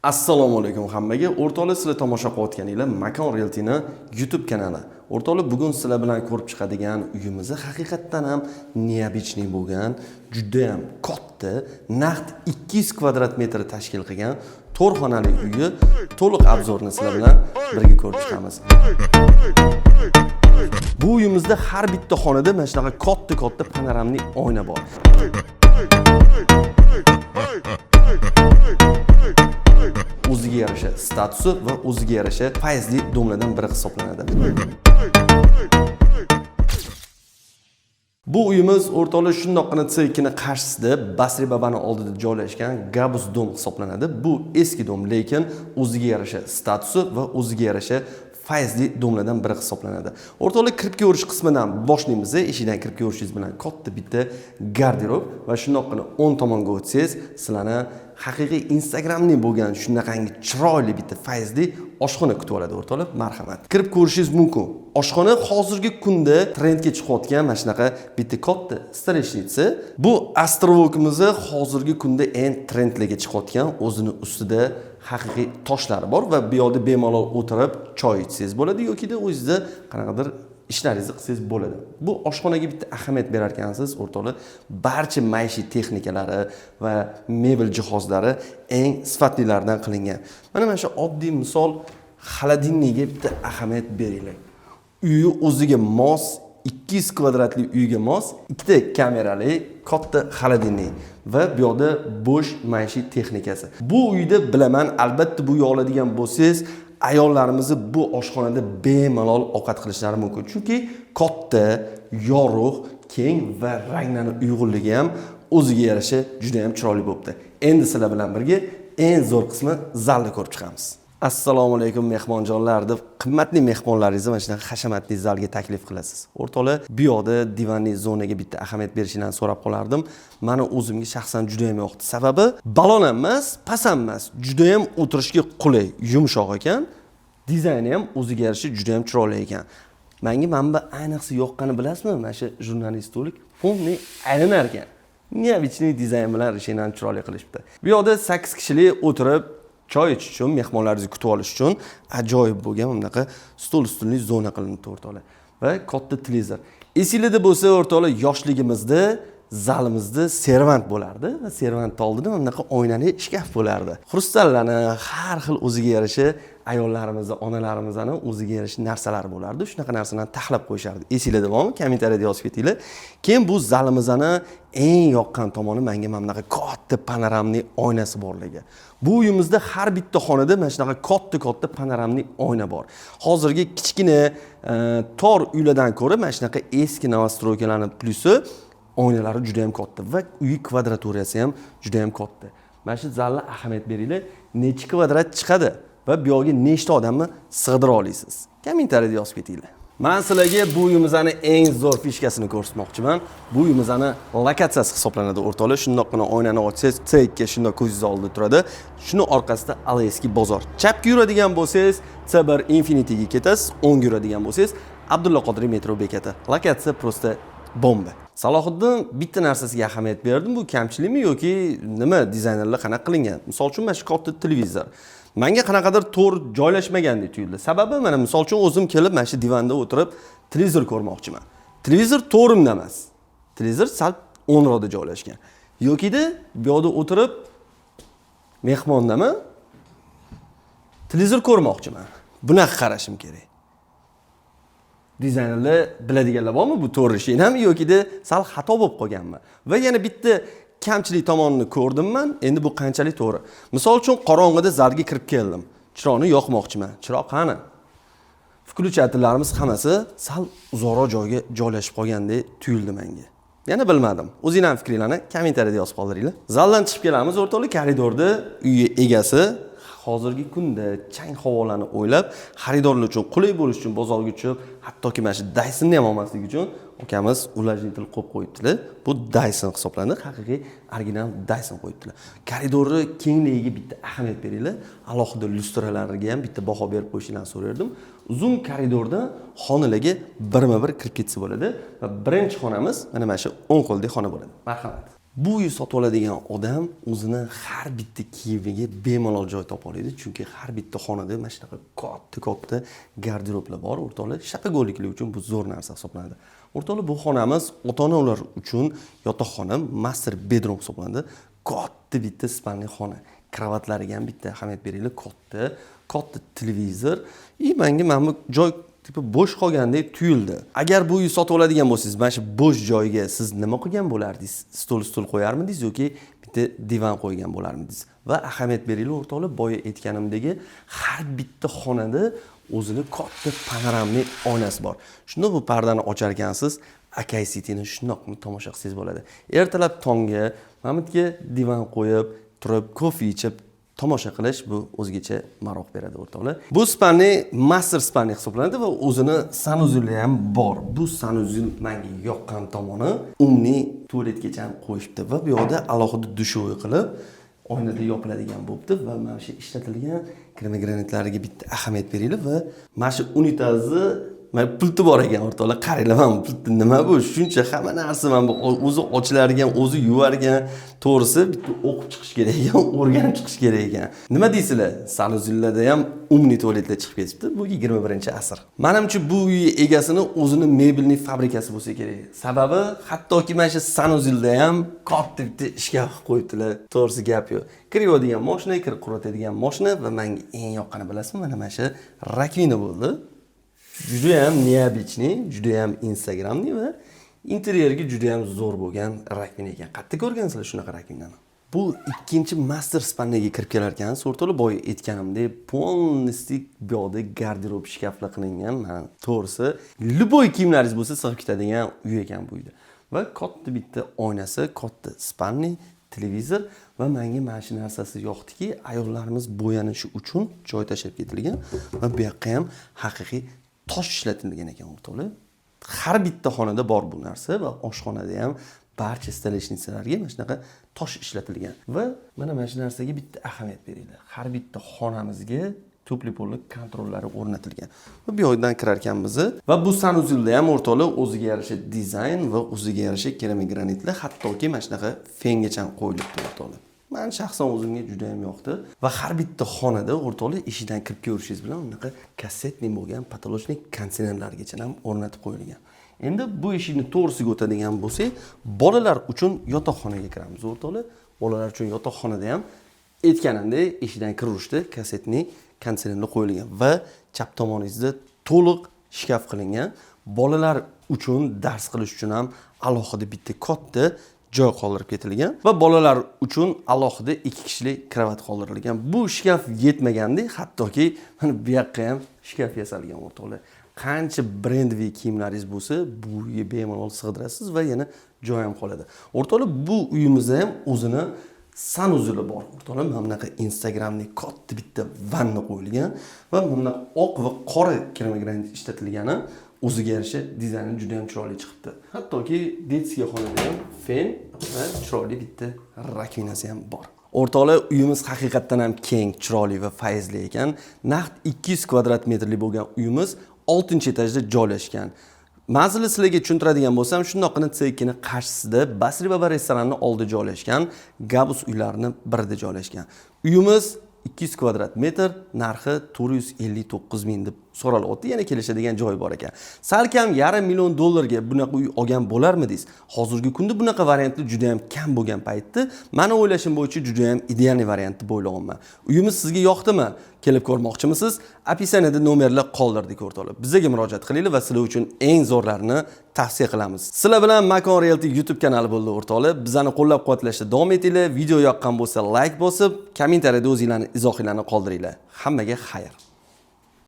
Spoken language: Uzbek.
Assalomu alaykum hammaga. O'rtoqlar, sizlar tomosha qilayotganinglar Makon Realtyni YouTube kanali. O'rtoqlar, bugun sizlar bilan ko'rib chiqadigan uyimiz haqiqatdan ham необычный bo'lgan, juda ham katta, naqd 200 kvadrat metr tashkil qilgan to'rt xonali uyi to'liq обзор ni sizlar bilan birga ko'rib chiqamiz. Bu uyimizda har bitta xonada mana shunaqa katta-katta панорамный oyna bor. O'ziga yarasha statusi va o'ziga yarasha fayzli дом lardan biri hisoblanadi. Bu uyimiz, o'rtoqlar, shundoqqina C2 ni qarshisida Basri Babani oldida joylashgan Gabus дом hisoblanadi. Bu eski дом, lekin o'ziga yarasha statusi va o'ziga yarasha fayzli дом lardan biri hisoblanadi. O'rtoqlar, kirib ko'rish qismidan boshlaymiz. Eshikdan kirib ko'rishingiz bilan katta bitta garderob va shundoqqina o'ng tomonga o'tsangiz, sizlarni haqiqiy Instagramli bo'lgan shunaqangi chiroyli bitta fayzli oshxona kutib oladi, o'rtoqlar, marhamat. Kirib ko'rishingiz mumkin. Oshxona hozirgi kunda trendga chiqayotgan mana shunaqa bitta katta столешница. Bu островок imiz hozirgi kunda eng trendlarga chiqayotgan, o'zini ustida haqiqiy toshlari bor va bu yoqda bemalol o'tirib choy ichsangiz bo'ladi yokida o'zingizda qanaqadir ishlaringizni qilsangiz bo'ladi. Bu oshxonaga bitta ahamiyat berar ekansiz, o'rtoqlar, barcha maishiy texnikalari va mebel jihozlari eng sifatlilaridan qilingan. Mana shu oddiy misol холодильник ga bitta ahamiyat beringlar. Uyi o'ziga mos 200 kvadratli uyga mos ikkita kamerali katta холодильник va bu yoqda bo'sh maishiy texnikasi. Bu uyda bilaman, albatta bu uyga oladigan bo'lsangiz, ayollarimizni bu oshxonada bemalol ovqat qilishlari mumkin. Chunki katta, yorug', keng va ranglarning uyg'unligi ham o'ziga yarasha juda ham chiroyli bo'libdi. Endi sizlar bilan birga eng zo'r qismi zalni ko'rib chiqamiz. Assalomu alaykum mehmonjonlar deb qimmatli mehmonlaringizni mana shunaqa hashamatli zalga taklif qilasiz. O'rtoqlar, bu yoqda диванный zonaga bitta ahamiyat berishingizni so'rab qolardim. Mani o'zimga shaxsan juda ham yoqdi. Sababi balon ham emas, past ham emas, juda ham o'tirishga qulay, yumshoq ekan. Dizayni ham o'ziga yarasha juda ham chiroyli ekan. Menga mana bu ayniqsa yoqqani bilasizmi? Mana shu журнальный столик полный aylanar ekan. Необычный dizayn bilan решение chiroyli qilishibdi. Bu yoqda 8 kishilik o'tirib choy ichish uchun, mehmonlaringizni kutib olish uchun ajoyib bo'lgan bunaqa stol ustunli zona qilinibdi, o'rtoqlar. Va katta televizor. Esinglarda bo'lsa, o'rtoqlar, yoshligimizda zalimizda servant bo'lardi va servant oldida mana bunaqa oynali shkaf bo'lardi. Xrustallarni har xil o'ziga yarasha ayollarimizni, onalarimizni o'ziga yarasha narsalari bo'lardi. Shunaqa narsalarni taxlab qo'yishardi. Esinglarda bormi? Kommentariyada yozib ketinglar. Keyin bu zalimizni eng yoqqan tomoni menga mana bunaqa katta панорамный oynasi borligi. Bu uyimizda har bitta xonada mana shunaqa katta-katta панорамный oyna bor. Hozirgi kichkina tor uylardan ko'ra mana shunaqa eski новостройка larning plyusi oynalari juda ham katta va uy kvadraturasi ham juda ham katta. Mana shu zalga ahamiyat beringlar, necha kvadrat chiqadi va bu yoqga nechta odamni sig'dira olasiz? Kommentariyada yozib ketinglar. Men sizlarga bu uyimizni eng zo'r фишка sini ko'rsatmoqchiman. Bu uyimizni lokatsiyasi hisoblanadi, o'rtoqlar. Shundoqqina oynani ochsangiz, C2 shundoq ko'zingiz oldida turadi. Shuni orqasida Alayskiy bozor. Chapga yuradigan bo'lsangiz, C1 Infinityga ketasiz, o'ngga yuradigan bo'lsangiz, Abdulla Qodiriy metro bekati. Lokatsiya просто bomba. Salohiddin bitta narsasiga ahamiyat berdim. Bu kamchilikmi yoki nima, dizaynerlar qanaqa qilingan? Misol uchun mana shu katta televizor. Menga qanaqadir to'g'ri joylashmagandek tuyuldi. Sababi mana misol uchun o'zim kelib mana shu divanda o'tirib televizor ko'rmoqchiman. Televizor to'g'rimda emas. Televizor sal o'nroqda joylashgan. Yokida bu yoqda o'tirib mehmondaman, televizor ko'rmoqchiman. Bunaqa qarashim kerak. Dizaynerlar biladiganlar bormi, bu to'g'ri ishlaymi yokida sal xato bo'lib qolganmi? Va yana bitta kamchilik tomonini ko'rdim man. Endi bu qanchalik to'g'ri? Misol uchun qorong'ida zalga kirib keldim. Chiroqni yoqmoqchiman. Chiroq qani? Включатель larimiz hammasi sal uzoqroq joyga joylashib qolgandek tuyuldi menga. Yana bilmadim. O'zinglarning fikringlarni kommentariyada yozib qoldiringlar. Zaldan chiqib kelamiz, o'rtoqlar, koridorda uyi egasi hozirgi kunda chang havolarni o'ylab, xaridorlar uchun qulay bo'lish uchun bozorga tushib, hattoki mana shu Dysonni ham olmaslik uchun ukamiz увлажнитель qo'yib qo'yibdilar. Bu Dyson hisoblanadi, haqiqiy original Dyson qo'yibdilar. Koridorni kengligiga bitta ahamiyat beringlar. Alohida lyustralarga ham bitta baho berib qo'yishingizni so'rardim. Uzun koridorda xonalarga birma-bir kirib ketsa bo'ladi va birinchi xonamiz mana shu o'ng qo'ldagi xona bo'ladi. Marhamat. Bu uy sotib oladigan odam o'zini har bitta kiyimiga bemalol joy topa oladi, chunki har bitta xonada mana shunaqa katta katta garderoblar bor, o'rtoqlar. Шопоголик lar uchun bu zo'r narsa hisoblanadi, o'rtoqlar. Bu xonamiz ota onalar uchun yotoqxona, master bedroom hisoblanadi. Katta bitta спальный xona, kravatlariga ham bitta ahamiyat beringlar, katta katta televizor. И manga mana bu joy типа bo'sh qolgandek tuyuldi. Agar bu uy sotib oladigan bo'lsangiz, mana shu bo'sh joyga siz nima qilgan bo'lardingiz? Stol, stul qo'yarmidingiz yoki bitta divan qo'ygan bo'larmidingiz? Va ahamiyat beringlar, o'rtoqlar, boya aytganimdagi har bitta xonada o'zini katta панорамный oynasi bor. Shunda bu pardani ochar ekansiz, Akay Cityni shundoq tomosha qilsangiz bo'ladi. Ertalab tongga mana bu yerga divan qo'yib turib, kofe ichib tomosha qilish, bu o'zgacha maroq beradi, o'rtoqlar. Bu спальный master спальный hisoblanadi va o'zini санузел i ham bor. Bu санузел menga yoqqan tomoni, умный tualetgacha ham qo'yishibdi va bu yoqda alohida душевой qilib, oynada yopiladigan bo'libdi. Va mana shu ishlatilgan керамогранит lariga bitta ahamiyat beringlar. Va mana shu unitazni, mana pulti bor ekan, o'rtoqlar. Qaranglar, mana bu pulti, nima bu shuncha hamma narsa? Mana bu o'zi ochilar ekan, o'zi yuvar ekan. To'g'risi, bitta o'qib chiqish kerak ekan, o'rganib chiqish kerak ekan. Nima deysizlar? Санузел larda ham умный tualetlar chiqib ketibdi, bu 21-asr. Manimcha, bu uy egasini o'zini мебельный fabrikasi bo'lsa kerak, sababi hattoki mana shu санузел da ham katta bitta shkaf qo'yibdilar. To'g'risi, gap yo'q. Kir yuvadigan moshina, kir quritadigan moshina. Va menga eng yoqqani, bilasizmi, mana shu раковина bo'ldi. Judayam необычный, judayam instagramniy va interyerga judayam zo'r bo'lgan раковина ekan. Qayerda ko'rgansizlar shunaqa раковина ni? Bu ikkinchi master спальня ga kirib kelar ekansiz, o'rtoqlar. Boya aytganimdek, полностью bu yoqda garderob shkaflar qilingan. Mana, to'g'risi, любой kiyimlaringiz bo'lsa, sig'ib ketadigan uy ekan bu uyda. Va katta bitta oynasi, katta спальный, televizor. Va menga mana shu narsasi yoqdiki, ayollarimiz bo'yanishi uchun joy tashlab ketilgan va bu yoqqa ham haqiqiy tosh ishlatilgan ekan, o'rtoqlar. Har bitta xonada bor bu narsa va oshxonada ham barcha столешница larga mana shunaqa tosh ishlatilgan. Va mana shu narsaga bitta ahamiyat beringlar, har bitta xonamizga тёплый пол li kontrollari o'rnatilgan. Va bu yoqdan kirar ekanmiz va bu санузел da ham, o'rtoqlar, o'ziga yarasha dizayn va o'ziga yarasha керамогранит lar, hattoki mana shunaqa fengacha ham qo'yilibdi, o'rtoqlar. Man shaxsan o'zimga juda ham yoqdi. Va har bitta xonada, o'rtoqlar, eshikdan kirib kelishingiz bilan unaqa кассетный bo'lgan потолочный konditsionerlargacha ham o'rnatib qo'yilgan. Endi bu eshikni to'g'risiga o'tadigan bo'lsak, bolalar uchun yotoqxonaga kiramiz, o'rtoqlar. Bolalar uchun yotoqxonada ham, aytganimdek, eshikdan kiraverishda кассетный konditsionerlar qo'yilgan va chap tomoningizda to'liq shkaf qilingan. Bolalar uchun dars qilish uchun ham alohida bitta katta joy qoldirib ketilgan va bolalar uchun alohida ikki kishilik kravat qoldirilgan. Bu shkaf yetmagandek, hattoki mana bu yoqqa ham shkaf yasalgan, o'rtoqlar. Qancha брендовый kiyimlaringiz bo'lsa, bu uyga bemalol sig'dirasiz va yana joy ham qoladi, o'rtoqlar. Bu uyimizda ham o'zini санузел i bor, o'rtoqlar. Mana bunaqa instagramli katta bitta vanna qo'yilgan va mana bunaqa oq va qora керамогранит ishlatilgani o'ziga yarasha dizayni juda ham chiroyli chiqibdi. Hattoki детский xonada ham fen va chiroyli bitta раковина si ham bor, o'rtoqlar. Uyimiz haqiqatdan ham keng, chiroyli va fayzli ekan. Naqd 200 kvadrat metrli bo'lgan uyimiz 6 etajda joylashgan. Manzilni sizlarga tushuntiradigan bo'lsam, shundoqqina C2 ni qarshisida, Basri baba restoranini oldida joylashgan, Gabus uylarini birida joylashgan. Uyimiz 200 kvadrat metr, narxi 459 ming deb so'ralyapti, yana kelishadigan joyi bor ekan. Salkam 500 000 dollarga bunaqa uy olgan bo'larmidingiz? Hozirgi kunda bunaqa variantlar juda ham kam bo'lgan paytda, mani o'ylashim bo'yicha, juda ham идеальный variant deb o'ylayapman. Uyimiz sizga yoqdimi? Kelib ko'rmoqchimisiz? Описание da nomerlar qoldirdik, o'rtoqlar. Bizga murojaat qilinglar va sizlar uchun eng zo'rlarini tavsiya qilamiz. Sizlar bilan Makon Realty YouTube kanali bo'ldi, o'rtoqlar. Bizani qo'llab-quvvatlashda davom etinglar. Video yoqqan bo'lsa, layk bosib, kommentariyada o'zinglarni izohinglarni qoldiringlar. Hammaga xayr.